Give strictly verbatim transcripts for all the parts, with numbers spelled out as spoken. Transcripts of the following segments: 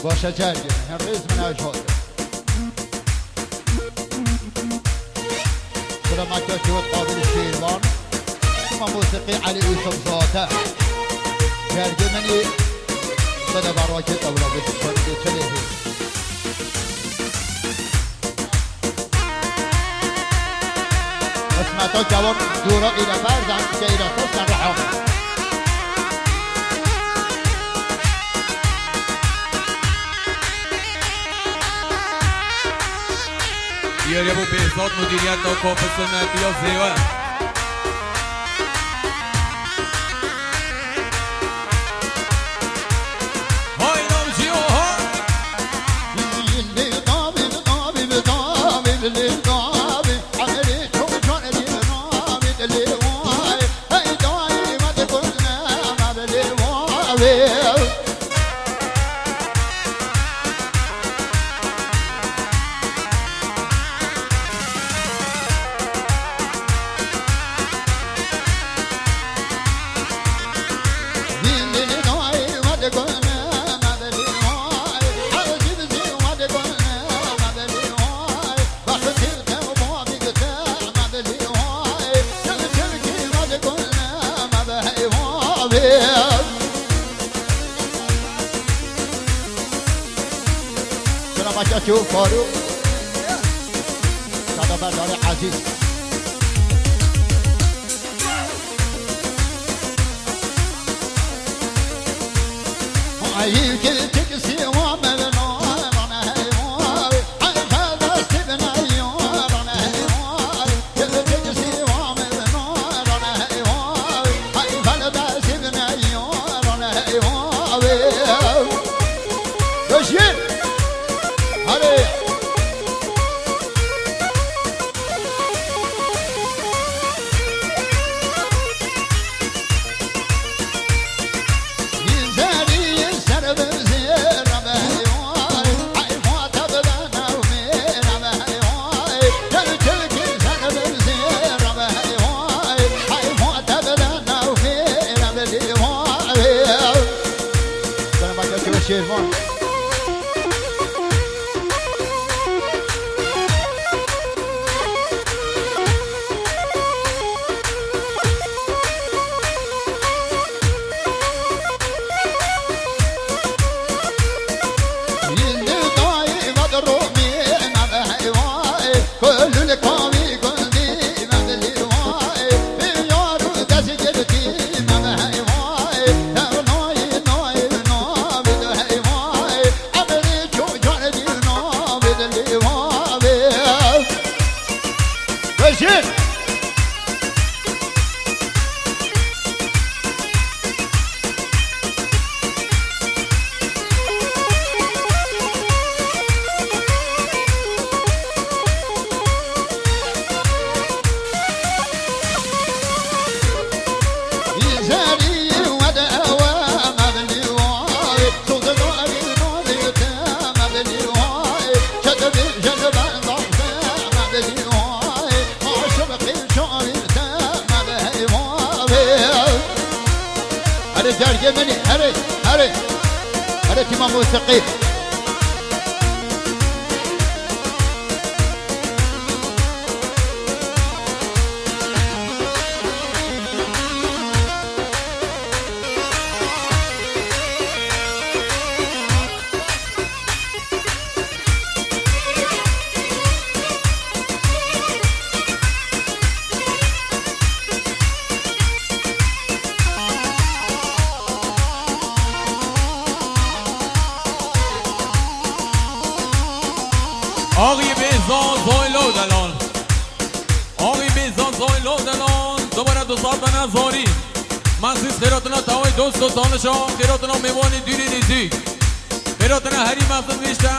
Baş e, cergê min, hin rêz min e ji xwe. Selamet ya Çewt Qabil Şêrvan. Şima mûsîqî Elî Ûsif Zate. Cergê min ê bide be rakê ewla bi çelê hê. Qismeta kewan dûra île berz e, ke île sas e reha. Diyarê bû Behzat Mudiriyeta Kapı Sünnetiya Zêwe. Hay navcî o, hay! Selamet ya Çewt Farûk. Sada Berdarê Ezîz. Beşir! Hadi! Şêrvan. Beşir! Erê cergê min ê, erê, erê. Erê tîma mûsîqî. Axî Bêzan Zoylo Delal. Axî Bêzan Zoylo Delal. Dubare du sal bene zarî. Mesîs xêratina tawayê dost û tanişa, xêratina mêvanê dûrî nêzîk. Xêratina herî mezin vêşte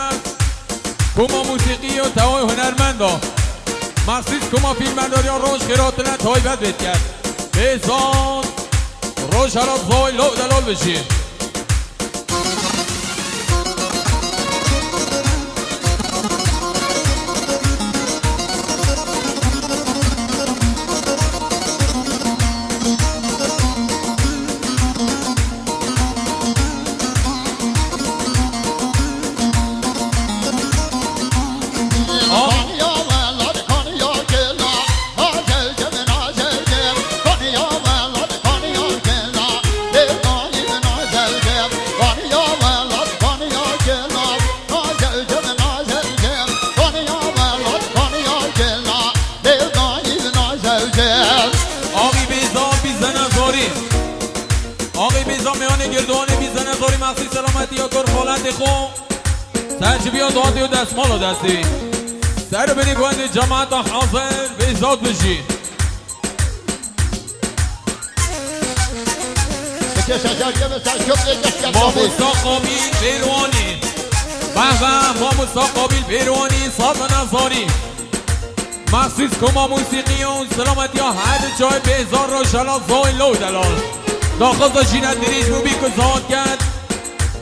koma mûsîqî û teway hunermenda. Mexsîs koma fîlmendariya roj xêratina taybet vêt kerd. Bêzan Rojhelat Zoy Lo Delal bijî. Nasî selametiya kor xaletê xwe. Ser ji biya dadê û destmala destê. Ser û binê guhê cemaeta hazir, bêzad bijî. Mamosta Qabil Pêrwanî. Behbe, Mamosta Qabil Pêrwanî, sazana zarî. Maxsîs koma mûsîqî û selametiya her di çay bêzar Rojhela Zoy Lo Delal. Daxwaza jîna dirêj bû bî ku zat ket.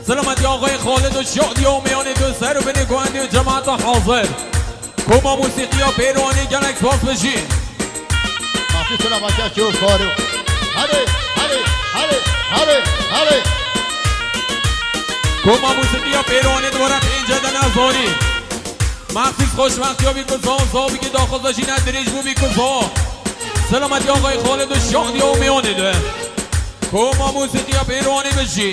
Selametiya axayê Xalid û şadiya û mêyanê tu ser û binê guhê û cemaeta hazir. Koma mûsîqiya Pêrwanê gelek spas bijî. Maxsîs selametiya ço Farûq. Hadi, hadi, hadi, hadi, hadi. Koma mûsîqiya Pêrwanê dibara pênce dene zarî. Maxsîs xoşbextiya bî ku zan zan bikî daxwaza jîna dirêj bû bî ku zan. Selametiya axayê Xalid û şadiya û mêyanê de. Koma mûsîqiya Pêrwanê bijî.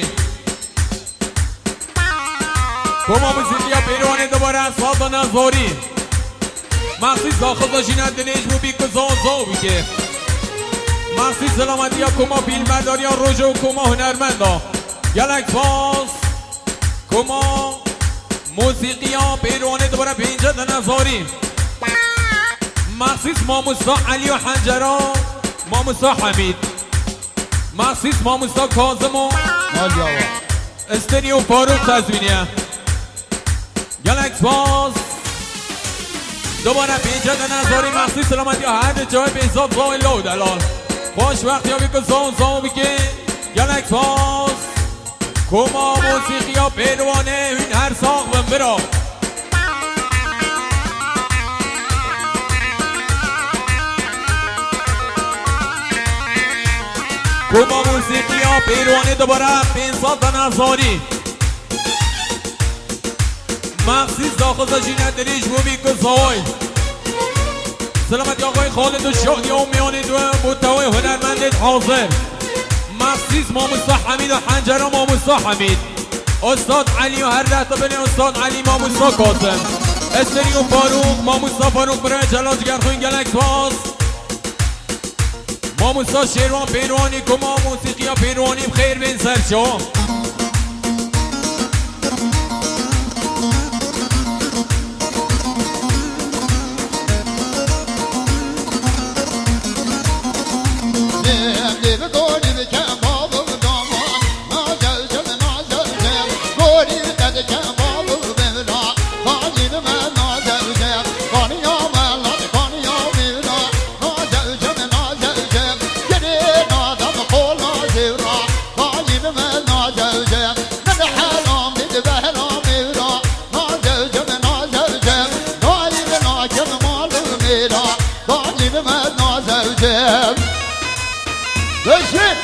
Koma muzîkiya Pêrwanê dibare sazana zorî. Maxsîs daxwaza jîna dirêj bû bî ku zon zon bike. Maxsîs selametiya koma fîlmberdariya roje û koma hunermenda. Gelek spas. Koma muzîkiya Pêrwanê dibare pênce dene zorî. Maxsîs mamosta Elî û Hencera, mamosta Hemîd. Maxsîs mamosta Kazim û Mal yawa. Estenî û Farûq tezwîniye. Gelek spas. Dubare pênce dene zorî maxsîs selametiya her di çawê bêzad zawê law delal. Xweş wextiya bî ku zon zon bike. Gelek spas. Koma mûsîqiya Pêrwanê hûn her sax bin bira. Koma mûsîqiya Pêrwanê dubare pênc sed dana zarî. Maxsîs daxwaza jîne dirêj bû bî ku zaway. Selamet ya xwe Xalid û Şadiya û miyanê dwe bû tewê hunermendên hazir. Maxsîs mamosta Hemîd û Hencera mamosta Hemîd. Ustad Elî û her deh tibinê Ustad Elî mamosta Kazim. Esterî û Farûq, mamosta Farûq birayê Celal Cigerxwîn gelek spas. Mamosta Şêrwan Pêrwanî, koma mûsîqiya Pêrwanî bi xêr bên ser çawa. Beşik!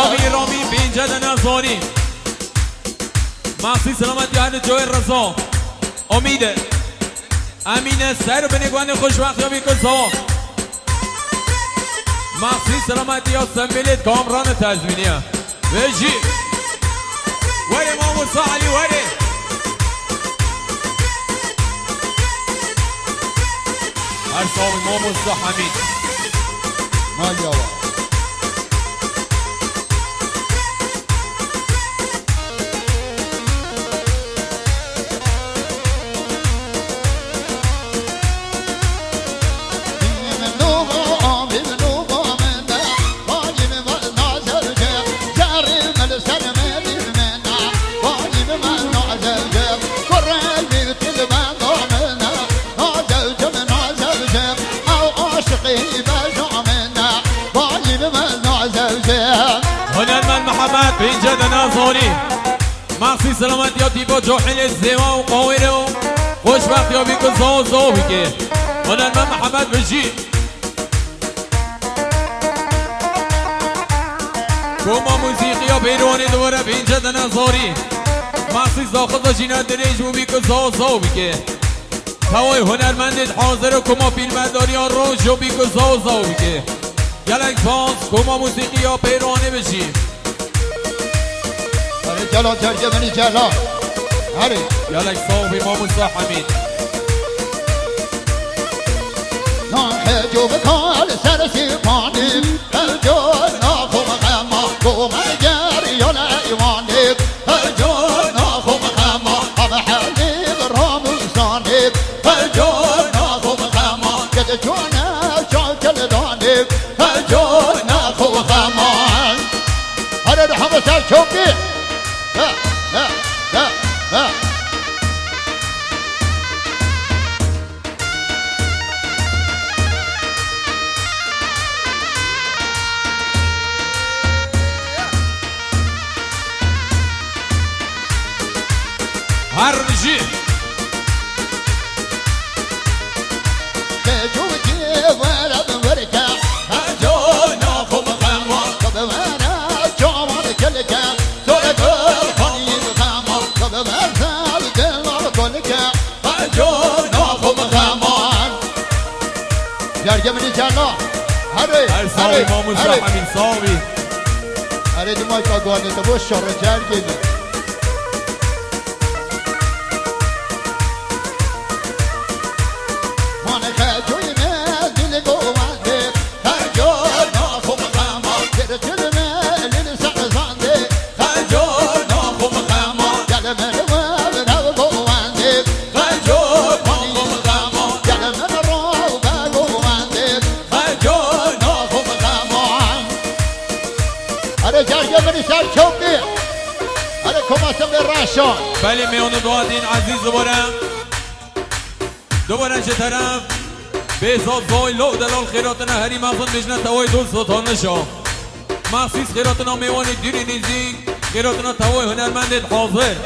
Axî Ramî pênce dene zorî. Maxsî selametiya her coyê Reza. Omîde. Emîne ser binê guhenê xweşbextiya bî ku zawa. Maxsî selametiya Sembêlê Kamranê tezmîniye. Vejî. Were mamosta Elî were. Her sağ olun mamosta Hemîd. Mal yawa. Hunermend Mihemed pênce dene zorî. Maxsî selametiya tîpa cahilê zêwa û qawêre û xweşbextiya bî ku zaw zaw bike. Hunermend Mihemed bijî. Koma muzîkiya Pêrwanê dibare pênce dene zarî. Maxsîs daxiza jîna dirêj bû bî ku zaw zaw bike. Tawayê hunermendê hazir e koma pîlmedariya rojo bî ku zaw zaw bike. Gelek spas, koma muzîkiya Pêrwanê bijî. Erê Celal, cergê min î Celal. Erê. Gelek sax bî mamosta Hemîd. Naxe covika li ser sîpanî, her cor naxum xema, gomer geriya li eywanê, her cor naxum xema, am helî ramusanê, her cor naxum xema, gede çone çakil danê, her cor naxum xema. Hadi hadi hadi sen çok iyi. Ha, ha, ha, ha. Her bijî. Qecûkê were bi werke, her cana xwe bi xema, xwe bi were cawan kelke, sore gul xanî bi xema, xwe bi berzel dilar kolke, her cana xwe bi xema. Cergê min î Celal. Herê, Her sax herê, bî mamosta herê. Hemîd, sax bî. Herê di mayka guhanê te bo şerê cergê min. Mane xecûyê me dil govendê, her cana xwe bi xema, tirtil me lil sexzandê, her cana xwe bi xema, gel min we bi rew govendê, her cana xwe bi xema, gel min rew be govendê, her cana xwe bi xema. Erê cergê min î ser çewkî. Erê koma Semê Reşa. Belê, mêwanê dua dîn ezîz dibore. Dubare ji teref Bêzat Zoylo û delal xêratina herî mezin bêjine tewayê dost vatanişa. Maxsîs xêratina mêwanê dûrî nêzîk, xêratina tewayê hunermendê hazir.